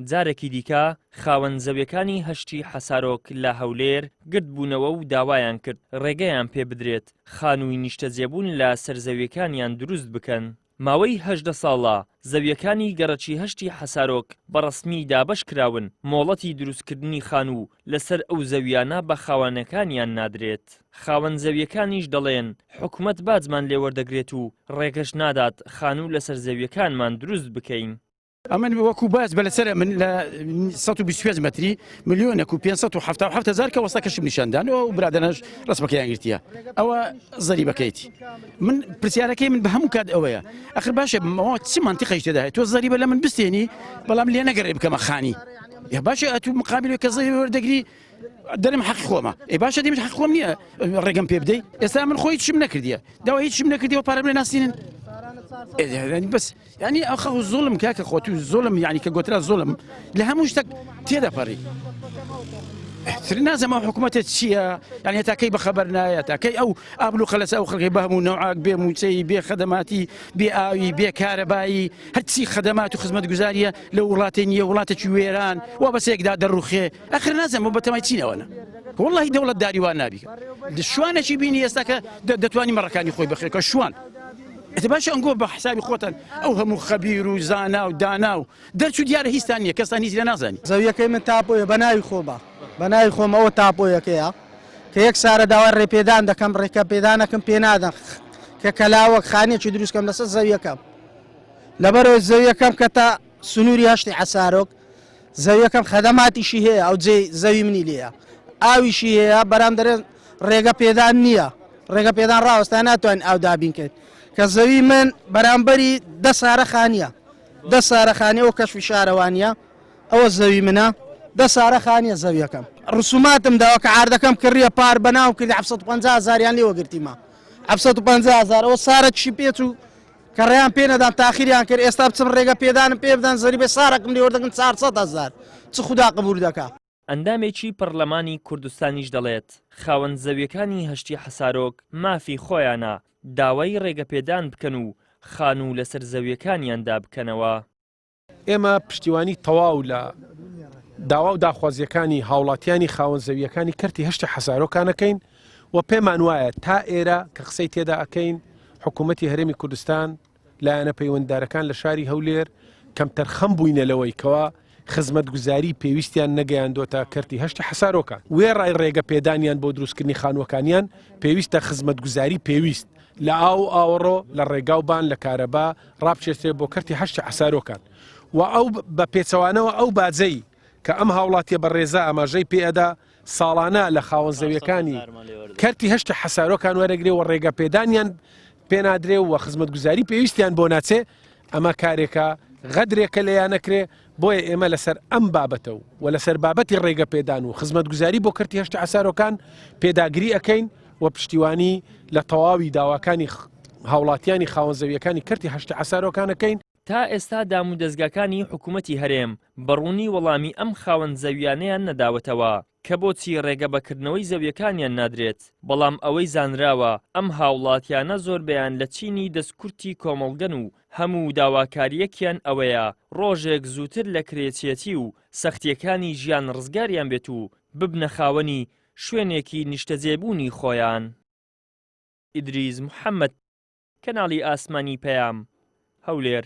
جارێکی دیکە خاوەن زەویەکانی هەشتی حەسارۆک لە هەولێر گردبوونەوە و داوایان کرد ڕێگەیان پێ بدرێت خانووی نیشتەجێبوون لە سەر زەویەکانیان دروست بکەن. ماوەی 18 ساڵە زەویەکانی گەڕەکی هەشتی حەسارۆک بە ڕەسمی دابەش کراون، مۆڵەتی دروستکردنی خانوو لەسەر ئەو زەویانە بە خاوەنەکانیان نادرێت. خاوەن زەویەکانیش دەڵێن حکومەت باجمان لێ وەردەگرێت و ڕێگەش نادات خانوو لەسەر زەویەکانمان دروست بکەین. ئەمن وەکو باج بە لەسەر من لە 125 متری ملیۆنێک و 577 هزار کە وەستاکەشم نیشاندان و برادەرانش ڕسمەکەیان گرتیە ئەوە زەریبەکەیتی من پرسیارەکەی من بە هەموو کات ئەوەیە ئەخر باشە ئەوە چ منطقەی تێدا هەیە تۆ زەریبە لە من بستێنی بەڵام لێ نەگەڕێ بکەمە خانی یا باشە ئەتوو مقابل کە زەریبە وەردەگری دەرم حەقی خۆمە ئێ باشە دێمش حەق خۆم نییە ڕێگەم پێ بدەی ئێستا من خۆی چیم نەکردیە داوا هیچیم نەکردیەوە پارەم لێ ناسینن بەس یعنی ئەخە و زوڵم کاکە خۆت و زوڵم یعنی کە گۆترا زوڵم لە هەموو شتێک تێدەپەڕی تر نازم ئەو حکوومەتە چییە یعنی هەتا کەی بەخەبەر نایە تا کەی ئەو ئابلوقە لەسەر ئەو خەڵکی بە هەموو نەوعاک بێ مووچەی بێ خەدەماتی بێ ئاوی بێ کارەبایی هەرچی خەدەمات و خزمەتگوزاریە لە وڵاتی نییە وڵاتێکی وێران وا بەسێکدا دەڕوخێ ئەخر نازم بۆ بەتەمای چینەوەنە واللهی دەوڵەت داری وا نابی شوانێکی بینی ئێستا کە دەتوانی مەڕەکانی خۆی بەخێکە شوان ئەتە باشە ئەنگۆ بە حسابی خۆتان ئەو هەموو خەبیر و زانا و دانا و دەرچوو دیارە هیچتان نییە کەستان هیچ لێ نازانی. زەویەکەی من تاپۆیە بە ناوی خۆمە بە ناوی خۆم ئەوە تاپۆیەکەیە کە یەک سارە داوای ڕێپێدان دەکەم ڕێکە پێدانەکەم پێ نادەن کە کەلاوەک خانیەکی دروست کەم لەسەر زەویەکەم لەبەرەوەی زەویەکەم کە تا سنووری هەشتی عەسارۆک زەویەکەم خەدەماتیشی هەیە ئەو جێ زەوی منی لێیە ئاویشی هەیە بەرام دەرێن ڕێگە پێدان نییە ڕێگە پێدان ڕاوەستا ناتوانین ئاو دابین کەین کە زەوی من بەرامبەری دە سارە خانیە دە سارە خانیە ئەو کەشفی شارەوانیە ئەوە زەوی منە دە سارە خانیە زەویەکەم ڕسوماتم داوە کە عاردەکەم کڕیە پار بەناو کردی 750 هزاریان لێوە گرتیمە 750 هزار ئەوە سارە چی پێچ و کە ڕێیان پێ نەدام تاخیریان کرد ئێستا بچم ڕێگە پێدانم پێ بدەن زەریبەی سارەکم لێ وەردەگرن 400 هەزار چ خودا قبول دەکا. ئەندامێکی پەڕلەمانی کوردستانیش دەڵێت، خاوەن زەویەکانی هەشتی حەسارۆک مافی خۆیانە داوای ڕێگەپێدان بکەن و خانوو لەسەر زەویەکانیاندا بکەنەوە. ئێمە پشتیوانی تەواو لە داوا و داخوازیەکانی هاوڵاتیانی خاوەن زەویەکانی کەرتی هەشتی حەسارۆکانەکەین و پێمان وایە تا ئێرە کە قسەی تێدا ئەکەین حکوومەتی هەرێمی کوردستان لایەنە پەیوەنددارەکان لە شاری هەولێر کەمتەرخەم بووینە لەوەی کەوا خزمەتگوزاری پێویستیان نەگەیاندۆتە کەرتی هەشتی حەسارۆکان وێڕای ڕێگە پێدانیان بۆ دروستکردنی خانووەکانیان پێویستە خزمەتگوزاری پێویست لە ئاو و ئاوەڕۆ، لە ڕێگا و بان، لە کارەبا، ڕابکێشرێت بۆ کەرتی هەشتی عەسارۆکان و ئەو بە پێچەوانەوە ئەو باجەی کە ئەم هاوڵاتیە بەڕێزە ئاماژەی پێ ئەدا ساڵانە لە خاوەن زەویەکانی کەرتی هەشتی حەسارۆکان وەرەگرێ و ڕێگە پێدانیان پێنادرێ و خزمەتگوزاری پێویستیان بۆ ناچێ ئەمە کارێکە غەدرێکە لێیان نەکرێ بۆیە ئێمە لەسەر ئەم بابەتە و و لەسەر بابەتی ڕێگە پێدان و خزمەتگوزاری بۆ کەرتی هەشتی عەسارۆکان پێداگری ئەکەین و پشتیوانی لە تەواوی داواکانی هاوڵاتیانی خاوەن زەویەکانی کەرتی هەشتی عەسارۆکان ئەکەین. تا ئێستا دامودەزگاکانی حکومەتی هەرێم بە ڕوونی وەڵامی ئەم خاوەن زەویانەیان نەداوەتەوە کە بۆچی ڕێگە بە کردنەوەی زەویەکانیان نادرێت، بەڵام ئەوەی زانراوە ئەم هاوڵاتیانە زۆربەیان لە چینی دەستکورتی کۆمەڵگەن و هەموو داواکارییەکیان ئەوەیە ڕۆژێک زووتر لە کرێچیەتی و سەختییەکانی ژیان ڕزگاریان بێت و ببنە خاوەنی شوێنێکی نیشتەجێبوونی خۆیان. ئیدریس محەمەد، کەناڵی ئاسمانی پەیام، هەولێر.